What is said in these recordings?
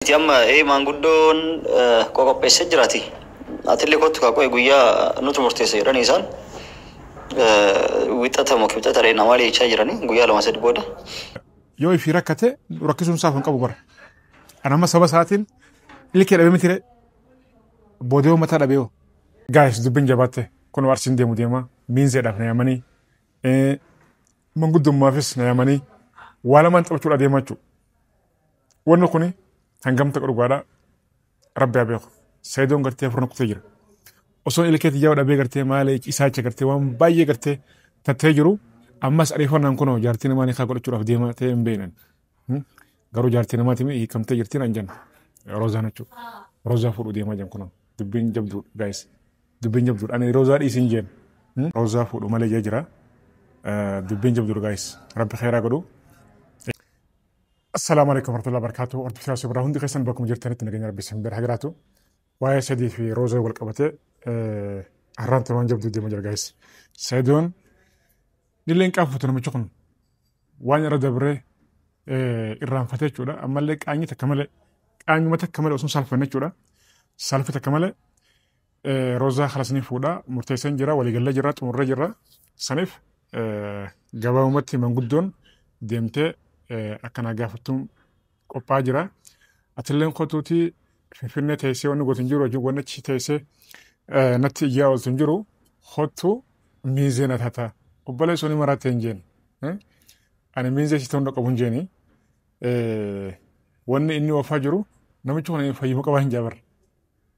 Miti amma ee maanguddoon qoqopheessee jiraati. Atillee kottu kaa qo'e guyyaa nutu murteessa jedhanii isaan wixata moo kibxata dhee namaa jechaa jiranii guyyaa 2 3 booda. Yoo ifii rakkate rakkisuun isaaf hin qabu bara. Ani amma saba isaatiin ilkee dhabee miti ree. Boodee mataa dhabee hoo. Guys, dubbiin jabaatte. Kun Arsiin deemu deema. Miinzeedhaaf na yaamanii. Manguddummaafis na yaamanii. Waa lamaan taphachuudha deemaa jechuudha. Wanni kuni hangam taqa dhugaadha. Rabbi haa beeku. Sayidoon gartee afurna kutee jira. Osoo ilkee xiyyaa dhabee gartee maal isaacha gartee waan baay'ee gartee tattee jiru, ammas ariifannaan kunoo jaartii namaa ni kaa godhachuudhaaf deemaa ta'ee hin beeknan. Garuu jaartii namaatiin hiikamtee jirtiin an jenna. Roozaan jechuudha. Roozaa fuudhuu deemaa jiran kunoo. Dubbiin jabduudha, guys. Dubbiin jabduudha. Ani roozaa dhiisiin jeen. Roozaa fuudhu malee jee jira. Dubbiin jabduudha, guys. Rabbi khairaa godhu. Assalaamu alaikum warahmatullahi wabarakatuh. Hordoftoota Sobraa hundi keessan bakkuma jirtanitti nageenya Rabbi isin bira haa jiraatu. Waa'ee Sadii fi Roozaa wal qabatee har'aan waan jabduu deemaa jira, guys. Sayidoon nillee hin qaanfatu. Namichi kun waan irra dabree irraanfatee jechuudha. Ammallee qaanyii takka malee, qaanyuma takka malee osoo hin saalfanne jechuudha. Saalfi takka malee Roozaa kalasanii fuudhaa murteessee jira, waliigallee jira, xumurree jira. Saniif gabaabumatti manguddoon deemtee akkanaa gaafattuun qophaa'aa jira. Atilleen kotuutii Finfinnee teessee wanni gootu hin jiru, wajjin wanni achi teessee natti iyyaa ooltu hin jiru, kottu miizee na taata. Obboleessoon maraatti hin jeen. Ani miizee si ta'uu qabu hin jeeni. Wanni inni oofaa jiru namichi kun fayyuma qabaa hin jaabar.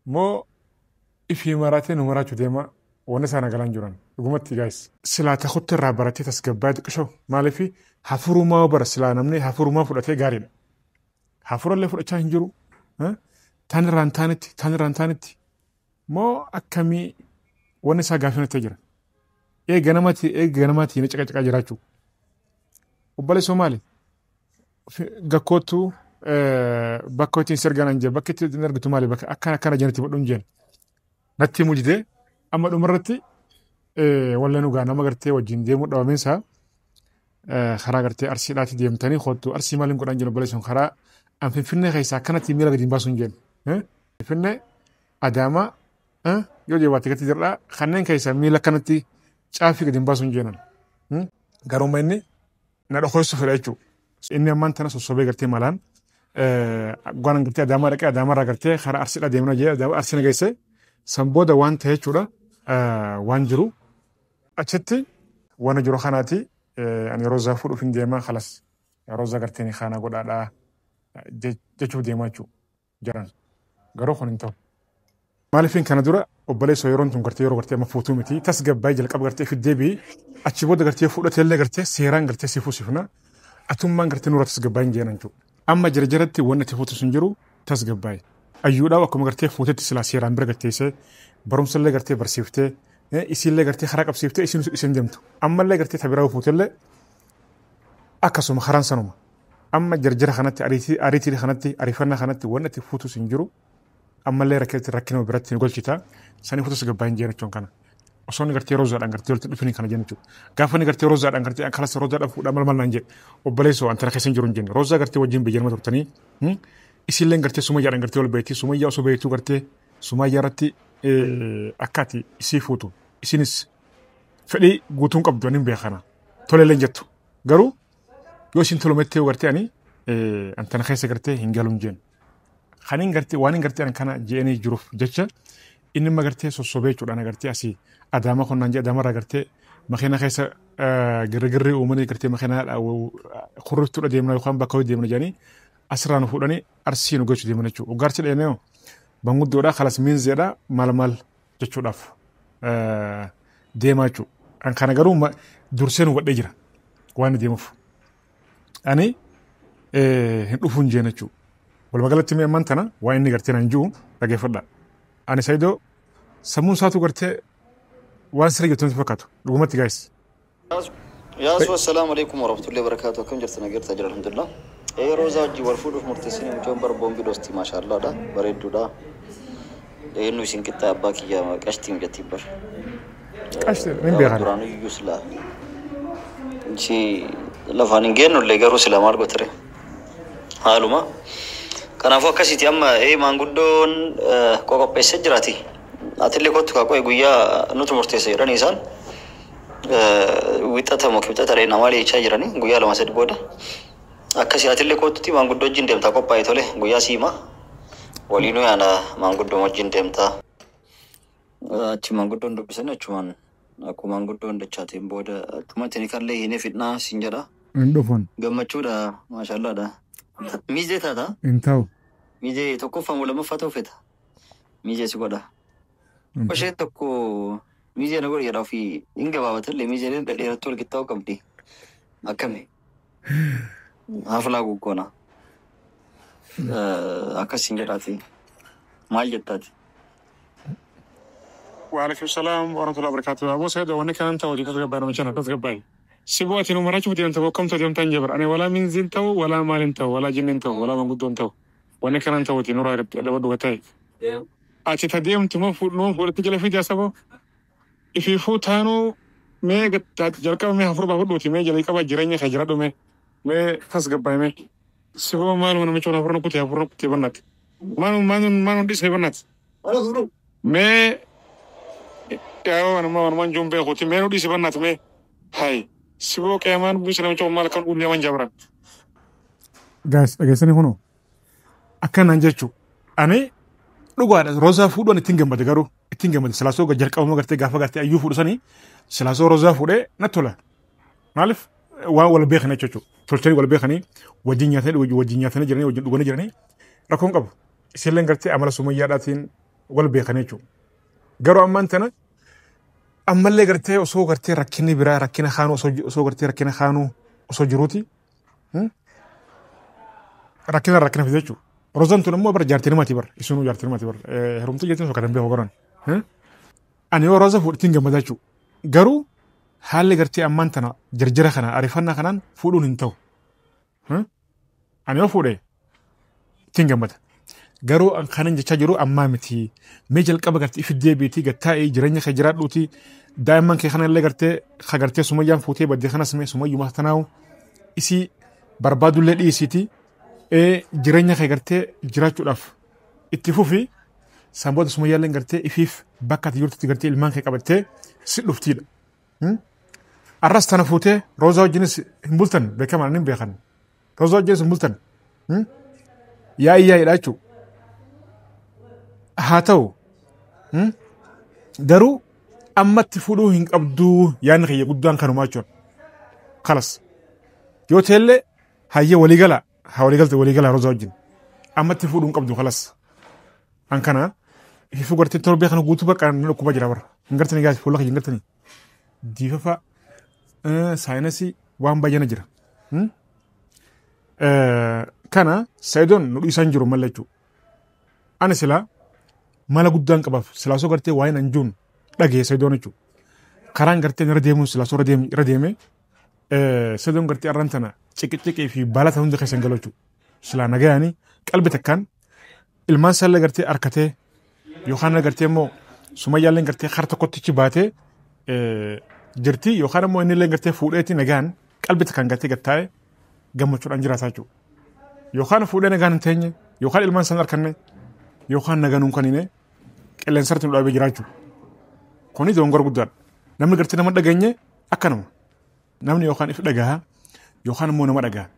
Moo ifii maraatee nu maraachuu deema, wanni isaan galaan jiran dhugumatti, guys. Silaa takutti irraa baratee tasgabbaa'ee xiqqishoo, maaliif hafurumaa bara silaa namni hafurumaa fudhatee gaariidha. Hafurallee fudhachaa hin jiru. Taan irraan taanetti, taan irraan taanetti moo akkamii wanni isaa gaafii natti jira. Eega namatti, eega namatti na caqacaqaa jiraachuu. Obboleessoo maali? Gakkootu bakka ittiin sirgaan an jee, bakka ittiin argitu maali, bakka akkana akkana jenatti godhuun jeen. Natti himuu didee amma dhumarratti wallee nugaa nama gartee wajjin deemuu dhabameensaa karaa gartee Arsiidhaatti deemtanii kottu. Arsii maaliin godhaan jiru obboleessoon? Karaa an Finfinnee keessaa akkanatti miila gadi hin baasu hin jeen. Finfinnee, Adaamaa yoo jabaatte gatti jirraa kanneen keessaa miila akkanatti caafii gadi hin baasu hin jeenan. Garuu inni na dhokoessu fedha jechuudha. Inni ammaan tana sossobee gartee malaan waan gartee Adaamaa dhaqee, Adaamaarraa gartee karaa Arsiidhaa deemna jee Arsii na geesse. San booda waan ta'e jechuudha, waan jiru achitti waan jiru kanaati. Ani Roozaa fuudhuuf hin deemaa, kalas Roozaa gartee ni kaana godhaadhaa jechuuf deemaa jechuudha jiran, garuu kun hin ta'u. Maaliifin kana dura obboleessoo yeroon tun gartee yeroo gartee amma fuutuu miti, tasgabbaa'ee jalqaba gartee fiddee bii achi booda gartee fudhatee illee gartee seeraan gartee si fuusifna, atummaan gartee nurra tasgabbaa'ee hin jeenan jechuudha. Amma jira jiratti wanni itti fuutu sun jiru, tasgabbaa'e. Ayyuudhaa akkuma gartee fuutetti silaa seeraan bira garteessee barumsa illee gartee barsiiftee isiillee gartee karaa qabsiiftee isin isin deemtu. Ammallee gartee tabiraa fuutellee akkasuma karaan sanuma. Amma jarjara kanatti, ariitii kanatti, ariifannaa kanatti wanni itti fuutu sun jiru, ammallee rakkina biratti ni golchita. Sanii fuutu tasgabbaa'ee hin jeen jechuun kana. Osoo inni gartee roozaadhaan gartee walitti dhufanii kana jennu jechuudha. Gaafa inni gartee roozaadhaan gartee kalas roozaadhaan fuudhaa mal mal naan jedhe, obboleessoo antana keessa hin jiru hin jenne. Roozaa gartee wajjin biyya nama turtanii isiilleen gartee Sumayyaadhaan gartee wal beekti. Sumayyaa osoo beektuu gartee Sumayyaa irratti akka ati isii fuutu isinis fedhii guutuun qabdu ani hin beekana. Tolellee hin jettu. Garuu yoo isin tolumettee gartee ani antana keessa gartee hin galu hin jenne. Kan hin gartee waan hin gartee ani kana je'anii jiruuf jecha inni imma gartee sossobee jechuudha. Ana gartee asii Adaama konnaan jedhe, Adaamarraa gartee makiina keessa girgirrii uumanii gartee makiinaa kurriftuudha deemna yookaan bakka hojii deemna jedhanii asirraa nu fuudhanii Arsii nu gochuu deeman jechuudha. Waggaa Arsii dheenee manguddoodha, kalas miinzeedha, maal maal jechuudhaaf deemaa jechuudha. An kana garuu dursee nu hubadhee jira waan deemuuf. Ani hin dhufuun jeen jechuudha. Walumaa galatti mee ammaan tana waan inni gartee naan jiru dhageeffadha. Ani Saayidoo sammuun isaatu gartee waan sirrii jettu natti fakkaatu. Dhugumatti, guys. Yaasuu, assalaamu alaikum warahmatullahi wabarakatuh. Akkam jirtu? Nageerta jira, alhamdulillah. Ee, Roozaa wajjin wal fuudhuuf murteessanii. Mucaan bar boombii dhosti, maashaallaadha, bareedduudha. Eenyu isin qixxaa abbaa kiyya qashtii mucattii bar. Qashtii hin beekan. Duraanuu iyyuu sila si lafaan hin geennullee, garuu sila maal gootire haaluma Kanaafuu akkasiiti amma maanguddoon qoqopheessee jiraati. Atillee kottu kaa qo'e guyyaa nutu murteessa jedhanii isaan. Wixata moo kibxata dhee namaa jechaa jiranii guyyaa 2-3 booda. Akkasii atillee kottutti maanguddoo wajjin deemtaa qophaa'e tole guyyaa siima. Waliinuu yaana maanguddoo wajjin deemtaa. Achi maanguddoon dubbisanii achumaan akkuma maanguddoon dachaateen booda achuma tinikallee hin fidnaa siin jedha. Hin dhufan. Gammachuudha maashaallaadha. Miizee taata? Hin ta'u. Miizee tokkoffaa moo lammaffaa ta'uu feeta? Miizee si godha. Isheen tokko miizee na godhi jedha ofii hin gabaabatallee miizeen dhedheerattuu wal qixxaa'uu qabdi. Akkami? Haflaa guggoona. Akkasiin jedhaati. Maal jettaati? وعليكم السلام ورحمة الله وبركاته. أبو سيد وأنا كان أنت وجدت تتقبل أنا مشان تتقبل. سيبواتي نمرة شوف أنت وكم تديم تنجبر أنا ولا من زين تو ولا مال تو ولا جن تو ولا من قدون تو وأنا كان أنت وتي نورا لبدو وتاي. أتي تديم تمام فول نوم فول تجلى في جاسبو. إفي فوت هانو ما قد جركب ما هفر بقول وتي ما جلى كبا جراني خجرادو ما ما خس قبل ما سيبوا مال وأنا مشان هفر نكتي هفر نكتي بنات مانو مانو مانو ديس بنات ما يا أنا ما أنا جنب بيخوتي ما نودي سبنات ما هاي سيبوا كمان بيسنا مشان مال كان قول يمان جبران. Guys, dhageessanii kunoo akkanaan jechuun ani dhugaadha Roozaa fuudhuun ittiin gammade garuu ittiin gammade silaasoo jalqabama gartee gaafa gartee ayyuu fuudhu sanii silaasoo Roozaa fuudhee natti tola. Maaliif waan wal beekanii jechuudha. Tolchanii wal beekanii wajjin nyaatanii jiranii wajjin dhuganii jiranii rakkoon qabu. Isilleen gartee amala sumayyaadhaatiin wal beekanii jechuudha. Garuu ammaan tana ammallee gartee osoo gartee rakkinni biraa rakkina kaanuu osoo gartee rakkina kaanuu osoo jiruuti. Rakkina rakkina fide jechuudha. Roozaan tun immoo bara jaartii namaati bara isinuu jaartii namaati bara heerumtuu jechuun sokkatan beeku garan. Ani yoo Roozaa fuudhu ittiin gammada jechuudha. Garuu haalli gartee ammaan tana jarjara kana ariifannaa kanaan fuudhuun hin ta'u. Ani yoo fuudhe ittiin gammada. Garuu kanan jechaa jiru ammaa miti. Mee jalqaba gartee ifi deebiitii gattaa'ee jireenya kee jiraadhuuti daa'imman kee kanallee gartee gartee sumayyaan fuutee baddee kanas mee sumayyuma tanaa'u isii barbaadullee dhiisiiti. Jireenya kee gartee jiraachuudhaaf itti fufi sanboota sumayyaalleen gartee ifiif bakka ati jirtutti gartee ilmaan kee qabattee si dhuftiidha. Arras tana fuutee Roozaa wajjinis hin bultan beekaman hin beekan. Roozaa wajjinis hin bultan. Yaa'ii yaa'iidha jechuudha. Haa ta'u garuu ammatti fuudhuu hin qabduu yaadni kiyya guddaan kanumaa jechuudha. Kalas yoo ta'ellee hayyee waliigala haa waliigalte waliigala Roozaa wajjin ammatti fuudhuu hin qabdu kalas. An kana ifuu gartee torbee kana guutuu bakka inni dhukkuba jira bara. Hin gartanii gaasi fuula kiyya hin gartanii. Diifafa saayinasii waan baay'ee jira. Kana Sayidoon nu dhiisaan jiru malee jechuudha. Ani silaa mala guddaan qabaaf silaasoo gartee waa'een anjuun dhagee Sayidoon jechuudha. Karaan gartee irra deemuun silaasoo irra deeme Sayidoon gartee arraan tana ciqiciqii fi baala hunda keessa hin galu jechuudha. Silaa nagayaanii qalbi takkaan ilmaan isaallee gartee harkatee yookaan gartee immoo sumayyaallee gartee har tokkotti baatee jirti yookaan immoo inni illee gartee fuudheetti nagaan qalbi takkaan gartee gattaa'ee gammachuudhaan jiraataa jechuudha. Yookaan fuudhee nagaan hin teenye yookaan ilmaan isaan harkanne yookaan nagaan hin kanine qilleensarratti nu dhaabee jiraachuu. Kuni dogongora guddaadha. Namni gartee nama dhageenye akkanuma. Namni yookaan if dhagaha yookaan immoo nama dhagaha.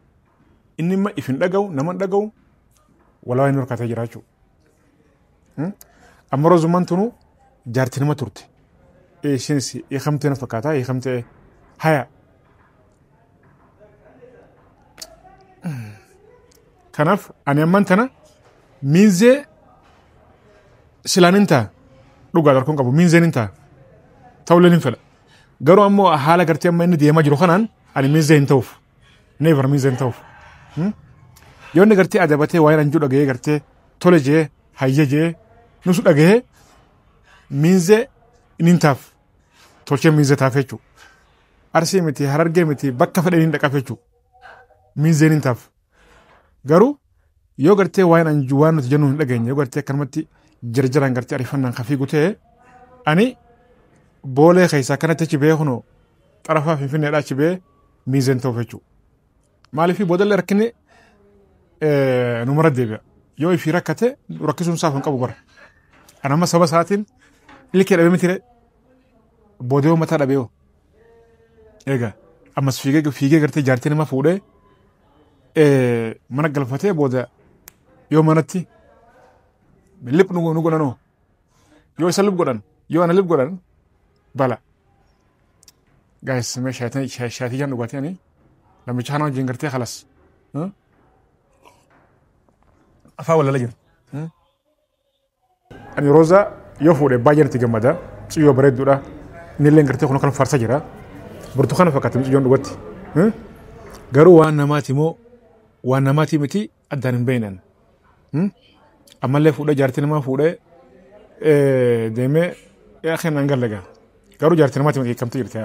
Inni immoo if hin dhaga'u nama hin dhaga'u walaa inni horkatee jiraachuu. Amma Roozummaan tunu jaartii nama turte. Isheenis hiikamtee na fakkaata hiikamtee haya. Kanaaf ani ammaan tana miinzee silaan hin ta'a dhugaa darkoon qabu miinzeen hin ta'a ta'ullee hin fedha. Garuu ammoo haala gartee amma inni deemaa jiru kanaan ani miinzee hin ta'uuf. Never miinzee hin ta'uuf. Yoo inni gartee adabatee waa'ee anjuu dhaga'ee gartee tole jee hayya jee nusu dhaga'ee miinzee inni hin taaf tolchee miinzee taaf jechuudha. Arsii miti harargee miti bakka fedhan hin dhaqaaf jechuudha. Miinzeen hin taaf. Garuu yoo gartee waa'een anjuu waan nuti jennu hin dhageenye yoo gartee akkanumatti jarjaraan gartee ariifannaan kafii gutee ani boolee keessaa kanatti achi ba'ee kunoo xarafaa finfinneedhaa achi ba'ee miinzeen ta'uuf jechuudha. Maaliif boodallee rakkinni numara deebi'a. Yoo ifii rakkate rakkisuun isaaf hin qabu bara. Ani amma saba isaatiin ilkee dhabee miti boodee mataa dhabee hoo. Egaa ammas fiigee fiigee gartee jaartii nama fuudhee mana galfatee booda yoo manatti lip nu godhanoo yoo isa lip godhan yoo ana lip godhan bala. Guys, mee shaatii jaan dhugaatii ani namicha kana wajjin gartee halas. Afaan walala jira. Ani Roozaa yoo fuudhe baay'ee natti gammada. Ciyyoo bareedduudha. Inni illee gartee kun kan farsa jira. Burtukaana fakkaata ciyyoon dhugatti. Garuu waan namaati moo waan namaati miti addaan hin beeknan. Ammallee fuudhee jaartii namaa fuudhee deemee yaa kennaan gallaga. Garuu jaartii namaati miti hiikamtee jirti.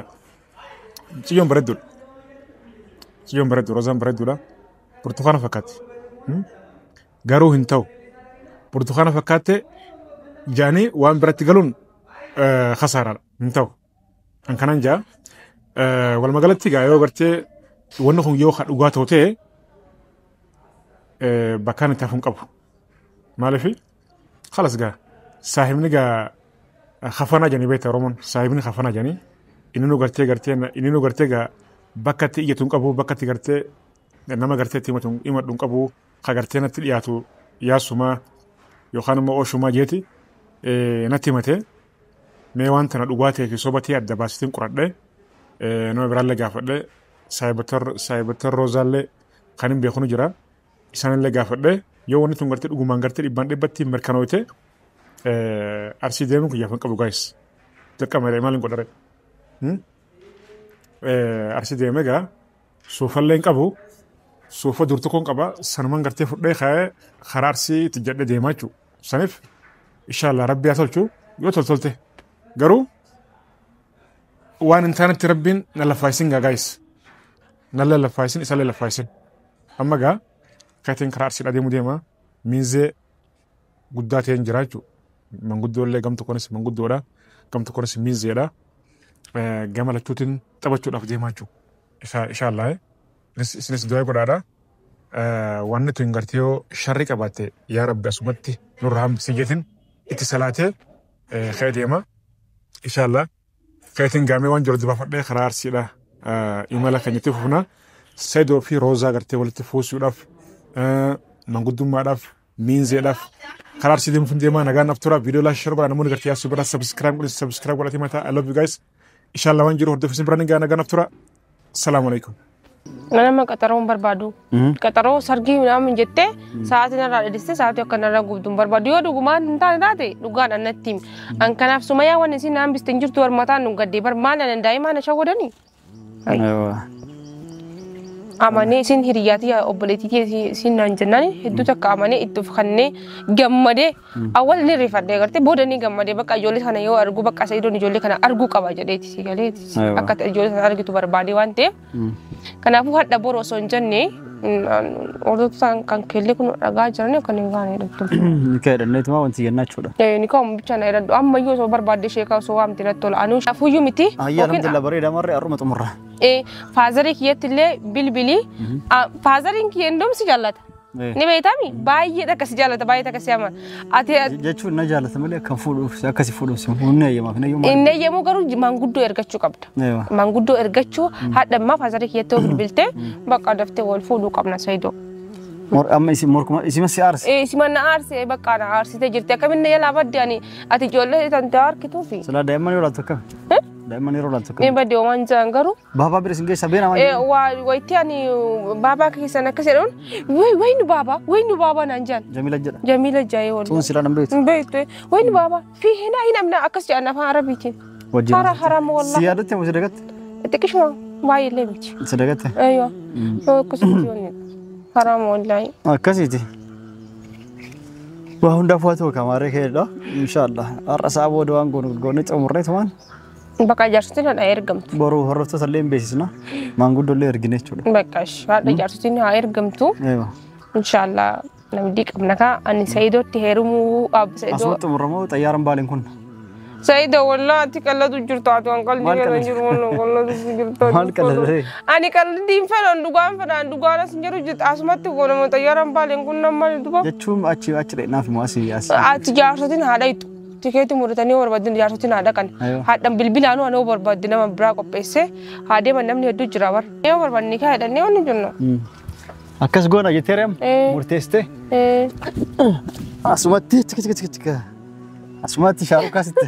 Ciyyoon bareedduudha. Ciyyoon bareeddu Roozaan bareedduudha. Burtukaana fakkaatti. Garuu hin ta'u. Burtukaana fakkaatte jaanii waan biratti galuun khasaaraadha. Hin ta'u. Kan kanaan jaa walumaa galatti gaa yoo gartee wanni kun yoo dhugaa ta'u ta'e bakkaan itti hafuun qabu. Maaliif khalas gaa saahibni gaa hafanaa jedhanii beekta Oromoon saahibni hafanaa jedhanii inni nu gartee gartee inni nu gartee gaa bakka itti iyyatu hin qabu bakka itti gartee nama gartee itti himadhu hin qabu ka gartee natti dhiyaatu yaasumaa yookaan immoo ooshumaa jeeti natti himate mee waan tana dhugaa ta'e fi soba ta'e adda baasitiin qoradhe nama biraallee gaafadhe saayibatar Roozaallee kan hin beeknu jira isaanillee gaafadhe yoo wanni tun gartee dhugumaan gartee dhibbaan dhibbatti mirkanoote Arsii deemuun kiyyaaf hin qabu gaayis dirqama maal hin godhare Arsii deemee gaa suufallee hin qabu suufa dur tokkoon qaba sanumaan gartee fudhee kaa'ee karaa Arsii itti jedhee deemaa jechuudha saniif inshaallah rabbi haa tolchu yoo toltolte garuu waan hin taanetti rabbiin na laffaayisin gaa gaayis na laffaayisin isallee laffaayisin amma gaa katiin karaa Arsiidhaa deemuu deema miinzee guddaa ta'een jira jechuudha manguddoollee gam tokkonis manguddoodha gam tokkonis miinzeedha gama lachuutiin taphachuudhaaf deemaa jechuudha inshaallah isinis du'aa godhaadha wanni tun gartee yoo sharri qabaatte yaa rabbi asumatti nurra hambisi jeetiin itti salaatee ka'ee deema inshaallah kaetiin gaamee waan jiru dibaafadhee karaa Arsiidha imala keenyatti fufna Saidoo fi Roozaa gartee walitti fuusuudhaaf manguddummaadhaaf miinzeedhaaf karaa Arsii deemuuf hin deemaa nagaan naaf tura viidiyoo laashaa godhaa namoonni gartee yaasuu bira subscribe godhi subscribe godhatii mataa I love you guys inshallah waan jiru hordofuuf isin bira ni ga'a nagaan naaf tura salaamu alaikum. Nama qaxaroo hin barbaadu. Qaxaroo sargii minaamin jettee sa'aatii narraa dheedhistee sa'aatii akka narraa gubdu hin barbaadu. Yoo dhugumaan hin taane taate dhugaan annatti himi. An kanaaf Sumayyaa waan isin naan biste hin jirtu barmataan nu gaddee bar maal anan daa'imaa na shawwadanii? Amanee isin hiriyyaatii obboleettii isin naan jennaan hedduu takka amanee itti of kannee gammadee awwal ni rifadhee agartee booda ni gammadee bakka ijoollee kana yoo argu bakka Sa'idoon ijoollee kana arguu qaba jedheeti si galeeti akka ijoollee sana argitu barbaadee waan ta'eef kanaafuu hadha boru osoo hin jenne hordoftoota kan keellee kun dhagaa jiranii kan hin gaane dhuftu. Ni ka'edhanneetuma wanti jennaa jechuudha. Ni ka'uun bicha na jedhadhu ammayyuu osoo barbaadde ishee ka'u osoo waamte natti tola anuu afuyyuu miti. Ayyaa alhamdulillah bareeda marree har'uma xumurra. Faazarii kiyyatti illee bilbilii faazariin kiyya hundum si jaallata. Ni beektami baay'ee takka si jaallata baay'ee takka si amana. Ati Jechuun na jaallata malee kan fuudhuuf akkasi fuudhuuf si humna eeyyamaaf hin eeyyamu. Inni eeyyamuu garuu manguddoo ergachuu qabda. Manguddoo ergachuu haadha ammaa faazarii kiyyatti yoo bilbiltee bakka daftee wal fuudhuu qabna Saidoo. Amma isin morkuma isima si aarse. Isima na aarse bakka na aarsitee jirti akkamiin na jalaa badde ani ati ijoollee tante harkituufi. Silaa daa'imman yoo laattu akkami? Daa'imman yeroo laattu akkami? Ni badde homaan jiran garuu. Baabaa bira isin geessa beena waan. Wayitti ani baabaa keessan akkas jedhuun wayinu baabaa wayinu baabaa naan jedhan. Jamiila jedha. Jamiila jaayee wal. Tuun silaa nan beektu. Hin beektu wayinu baabaa fi hinaa hin amna akkas jedhan afaan arabiitiin. Wajjin. Hara harama Si wallahi. yaadatte moo si dagatte? Xiqqishuma baay'ee illee miti. Si dagatte? Eeyyo. Akkasumatti yoonni. Harama wallahi. Akkasiiti. Waa hundaaf waa ta'u kamaaree keedha. Inshaallah. Har'a sa'a booda waan goonu goonee xumurree tumaan. Bakka jaarsotiin haa ergamtu. Boru hordoftoota illee hin beeksisna. Maanguddoo illee ergine jechuudha. Bakka haadha jaarsotiin haa ergamtu. Inshaallah namni qabna kaa ani Saidootti heerumuu Saidoo. Asumatti xumurra moo xayyaaraan baaleen kun? Sa'iidoo wallaa ati qallatu jirtu ati waan qalbii Maal kana qallatu? jiru waan qallatu jirtu. Maal qallatee? Ani qalladii hin fedhan dhugaan fedhan dhugaan as hin jiru jirtu asumatti goonama xayyaaraan baaleen kun nama duba. Jechuun achi achi dheedhaaf immoo asii asii. Ati jaarsotiin haadha ittu. Tikeetii muratanii yoo barbaadde jaarsotiin haadha kan. Aywa. Haadhan bilbilaanuu ani yoo barbaadde nama biraa qopheessee haadeeman namni hedduu jira bara. Yoo barbaadne kaa jedhannee waan hin jennu. Akkas goona jettee reem Eh. murteessite Eh. asumatti tika tika tika tika asumatti shaarukaa sitti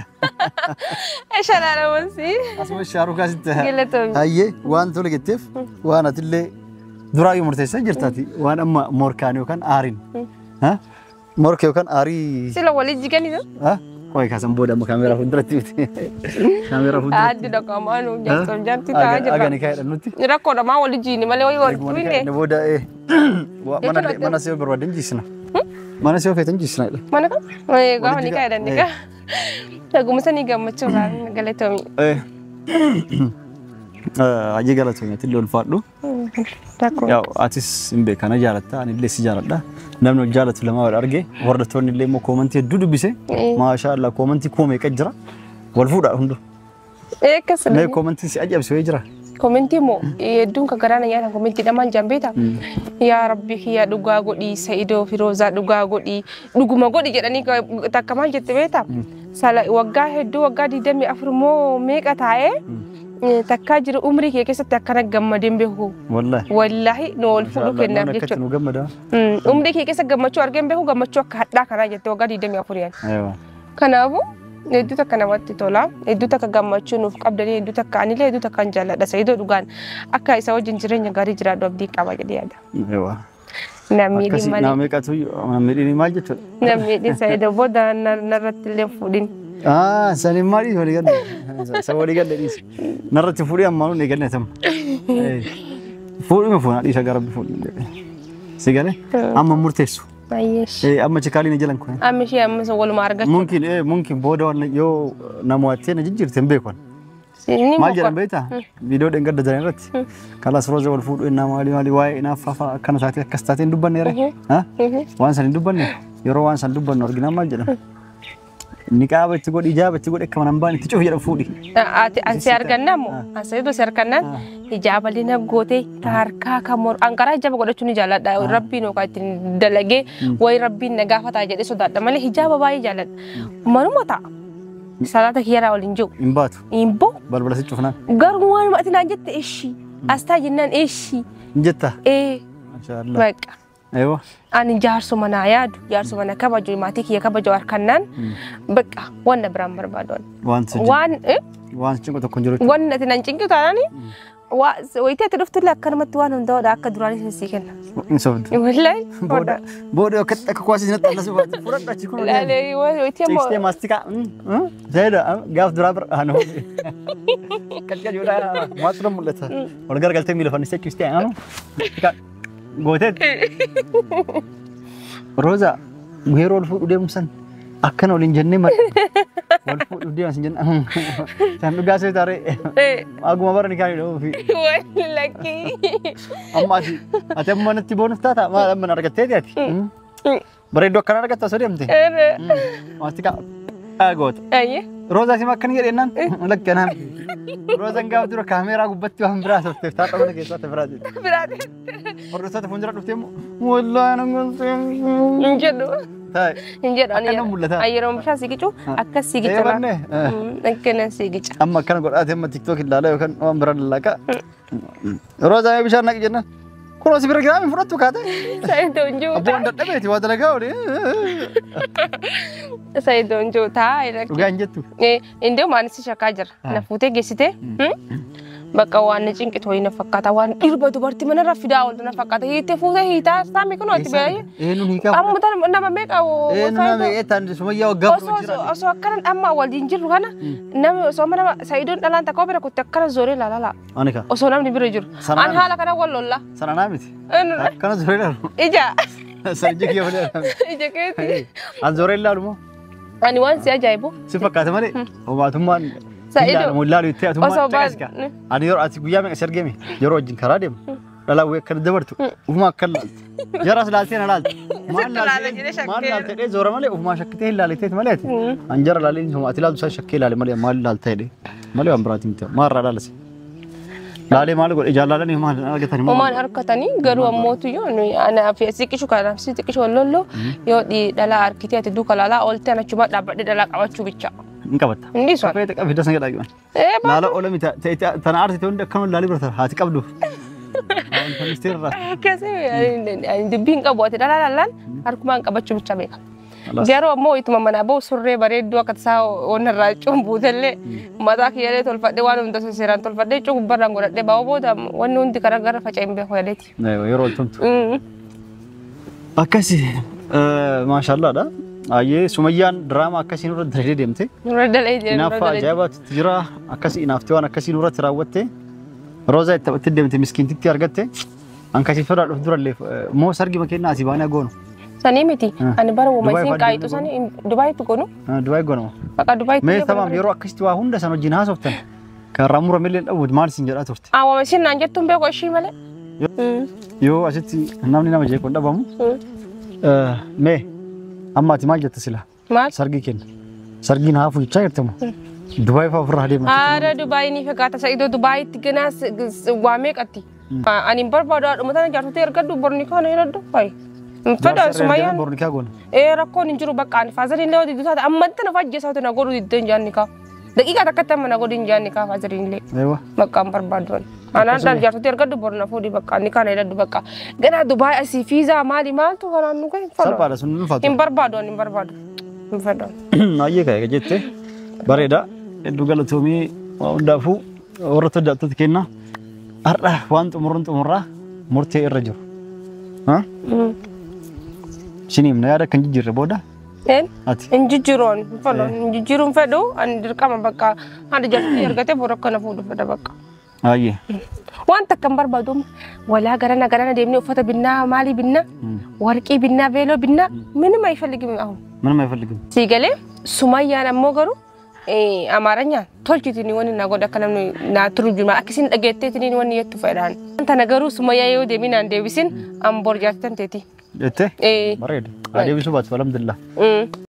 Shalaalamansi. asumatti shaarukaa sitti. Galatoomii. Hayyee waan tole jetteef waan atillee duraayyuu murteessee jirtaati waan amma morkaan yookaan aariin. Morka yookaan aarii. Sila walii jiganii. Qoy kaasan booda amma kaameeraa fuulduratti miti. Kaameeraa fuulduratti. Addi dhaqamaa nu jaarsoon jaartii taa'aa Aga jirra. ni kaa'edha nutti. Rakkoodha maa walii jiini malee wayii wal tuwinne. Inni booda mana mana si yoo barbaadan jiisna. Mana si yoo feetan jiisna. Mana kan? Gaafa ni kaa'edha ni kaa. Dhaguma sanii gammachuu galatoomii. Hayyee galatoomii ati illee ulfaadhu. Rakkoo. Yaa atis hin beekana jaalatta ani illee si jaaladha. Namni wal jaalatu lama wal arge hordoftoonni illee immoo koomantii hedduu dubbise. Maashaa Allah koomantii koo meeqa jira. Wal fuudha hundu. Akkas. Mee koomantiin si ajaa'ibsu wayii jira. Komentii moo hedduun kan garaana nyaatan komentiidha maal jaan beektaa? Yaa Rabbi kiyya dhugaa godhii Sa'idoo fi Roozaa dhugaa godhii dhuguma godhi jedhanii takka maal jette beektaa? Sala waggaa hedduu waggaa 24 moo meeqa taa'ee takkaa jiru umrii kee keessatti akkana gammadeen beeku. Wallaahi. Wallaahi nu ol fuudhuu kennaaf Akkatti jechuudha. nu gammada. Umrii kee keessa gammachuu argeen beeku gammachuu akka hadhaa kanaa jette waggaa 24 yaani. Aywa. Kanaafuu hedduu takka namatti tola. Hedduu takka gammachuu nuuf qabdanii hedduu takka anillee hedduu takka hin jaalladha. Sa'idoo dhugaan akka isa wajjin jireenya gaarii jiraadhu abdii qaba jedhee yaada. Aywa. Namni Akkasii malee. nama meeqatu namni maal jechuudha? Namni Sa'idoo booda narratti illee fuudhin. Ah, sani maali walii galle. Sa walii galle dhiisi. Narratti fuudhee ammaa nuun eegalle tam. Fuudhuma fuuna dhiisa gara rabbi fuudhee. Si galee amma murteessu. Ayyeesh. Amma chikaaliin jalan kun. Amma ishee amma isa walumaa argachuu. Mumkin mumkin booda waan yoo namootee na jijjiirte hin beekan. Ni Maal jedhan beektaa? Viidiyoo dheengadda jiran irratti. Kalaas Rooza wal fuudhu innaa maali maali waa'ee inaaffaa fa'a akkana taatee akkas taatee hin dubbanne ree. Waan san hin dubbanne yeroo waan san dubbannu arginaan maal jedhan? Niqaaba itti godhi ijaaba itti godhi akka mana hin baane itti cufi jedhan fuudhi. Ati ansi argannaa moo? Ansi si argannaan ijaaba lina gootee harkaa kan mor anqaraa ijaaba godhachuu ni jaalladha. Rabbiin yookaan ittiin dalagee wayi rabbiin na gaafataa jedhee sodaadha malee hijaaba baay'ee jaalladha. Manuma ta'a. Salaata kiyyaraa waliin jiru. Hin baatu. Hin bahu. Balbala si cufnaan. Garuu waanuma ati naan jette ishii. Astaa jennaan ishii. Hin jettaa? Ee. Maashaallah. Baqa. Aywa. Ani jaarsuma naa yaadu jaarsuma na kabaju maatii kiyya kabaju harkannaan baqa wanna biraan barbaadu. Waan si Waan waan si cinqu tokko hin jiru. Wanni ati nan cinqu taanaan wayitii ati dhuftu illee akkanumatti waan hundaa'uudha akka duraanii sii kenna. Hin sobdu. Wallaahi. Booda booda akka akka kuwaasii sinatti allasuu baate fudhadhu achi kun. Laalee wayitii ammoo. Ciistee maastikaa. Zaida gaaf duraa bira anu. Qalqal yoo dhaa maatu na mul'ata. Ol gargaltee miila fannistee ciistee anu. Gooteet. Rooza yeroo ol fuudhu deemu san akkana waliin jennee mara. Wal fuudhu deeman sin jenna. San dhugaa see taaree. Aguma bara ni kaanii dhufi. Wallakki. Amma ati ati amma natti boonuuf taata maal amma na argatteeti ati. Bareedduu akkana argatta osoo deemte. Maastikaa goota. Ayyee. Roozaa sima akkana jedhennaan lakki anaa miti. Roozaan gaaf dura kaameeraa gubbatti waan biraa softeef taata mana keessaa biraa jedhe. Biraati. Hordoftoota fuuldura dhuftee immoo wallaahi nan galtee. Hin jedhu. Taa'e. Hin jedhu. Akkana mul'ata. Ani yeroo bishaan siiqicu akkas siiqicha. Eebanne. Akkana siiqicha. Amma akkana godhaatee amma tiktook ilaalaa yookaan waan biraa lallaaqa. Roozaa mee bishaan naqi jennaan. Kunoo si bira giraamii fudhattu kaate. Saayidoo hin jiru. Abboon dadhabeeti waa dalagaa oole. Saayidoo hin jiru taa'ee. Dhugaa hin jettu. Indee waan si shakkaa jira. Na fuutee geessitee. Bakka waan na cinqitu wayii na fakkaata. Waan dhirba dubartii manarra fidaa ooltu na fakkaata. Hiittee fuutee hiitaa saami kun ati baay'ee. Eenyuun hiikaa Amma tan nama meeqa Eenyu nama eetaan sumayyaa waggaa Osoo osoo akkana amma waliin jirru kana namni osoo nama Sa'idoon dhalaan takka bira kutte akkana zooree ilaalala. Ani ka. Osoo namni bira jiru. Sanaa An haala kana wal lolla. Sana naa miti. Akkana zooree ilaalu. Ija. Sana ija kiyya malee ilaalu. Ija keeti. An zooree ilaalu moo? Ani waan si ajaa'ibu. Si fakkaata malee homaatummaan Sa'ido. ilaalu ilaalu itti atummaan Osoo caqasika. Ani yeroo ati guyyaa meeqa si argame yeroo wajjin karaa deemu Dhalaa wayii akkana dabartu ufumaa akka laalte. Jaras laaltee na laalte. Maal laalte maal laalte dhee zoora malee ufumaa shakkitee hin laalteet malee ati. An jara laalee ati laaltu isaa shakkee laale malee maal laalta jedhee malee waan biraatiin miti maal irraa laalase. Laalee maal godhe ijaan laalanii maal argatanii Homaan harkatanii garuu ammootu yoo ana fi siqishu kanaaf si xiqqishu wallollo yoo dhalaa harkitee ati duuka laalaa oolte ana achuma dhaabbadhee dhalaa qabachuu bicha. Hin qabatta. Inni sun. Kafee xiqqaa fidda sana jedhaa. Laala oola miti tana aarsite hundi akkanuma laalii bira haati qabdu. Akkasii dubbiin qabu ati dhalaa laalaan harkumaan qabachuu bicha beeka. Garuu ammoo ituma manaa bahu surree bareedduu akka tasaa onnarraa cumbuutellee mataa kiyyaalee tolfadhee waan hunda seeraan tolfadhee cubbarraan godhadhee bahu booda wanni hundi karaa gara faca'e hin beeku yadeeti. Yeroo oltumtu. Akkasi maashaallaadha. Ayyee Sumayyaan diraamaa akkasii nurra dalee deemte. Nurra dalee deemte. Inaaffaa ajaa'ibaatu jira akkasii inaaftee waan akkasii nurratti raawwatte. Roozaa itti taphattee deemte miskiintitti argatte. Ankasii sodaadhuuf durallee moo sargi makeennaa asii baanee goonu. Sanii miti ani bara uuma isiin qaayitu sanii Dubaayitti goonu. Dubaay goonama. Maqaa Dubaayitti. Mee tamam yeroo akkasitti waa hunda san wajjin haasoftan kan irraa muramillee dhabu maal isin jedhaa turte. Awwaama isin naan jettuun beeku ishii malee. Yoo asitti namni nama jeequ hin dhabamu. Mee amma ati maal jetta sila? Maal? Sargii kenna. Sargiin haafu jechaa jirtamu. Dubaay fa'aa ofirraa deema. Haara Dubaay ni fagaata Sa'idoo Dubaayitti ganaas waa meeqatti? Ani hin barbaadu haadhuma tana jaartotee ergadhu borni kana hin fayi. Fedha Sumayyaan. Bornikaa goona. Rakkoon hin jiru bakka ani faazariin illee hojii taate amma tana fajjeessaa na godhu diddeen jaanni kaa. Daqiiqaa takkatti amma na godhu hin jaanni kaa faazariin illee. Bakka hin barbaadu. Anaan dhaan jaartotee ergadhu borna fuudhi bakka ani kana hidhadhu bakka. Ganaa Dubaay asii fiizaa maali maaltu kanaan nu gahe. Salphaadha sun hin ulfaatu. Hin barbaadu ani hin barbaadu. Hin fedhu. Ayyee ka'e jette bareeda hedduu galatoomii waa hundaafuu warra hojjettoota kenna har'a waan xumuruun xumurraa murtee irra jiru. Isiniif na yaada kan jijjiirre booda. Ati. Hin jijjiiruun fedhu hin jijjiiruun fedhu ani dirqama bakka haadha jaartii argatee bor akkana fuudhu fedha bakka. Ayyee. Waan takka hin barbaadu walaa garana garana deemnee uffata binnaa maalii binnaa warqii binnaa beeloo binnaa minima አይፈልግም አሁን ምንም አይፈልግም። Siigalee Sumayyaan ammoo garuu Amaaranyaan tolchitini wanni na godha akka namni naa turjumaa akkasiin dhageetteetini wanni jettu fedhaan. Tana garuu Sumayyaa yoo deebiin aan deebisin an bor jaartan teeti. Jettee? Bareeda. Adeebisuu baatu alhamdulillah.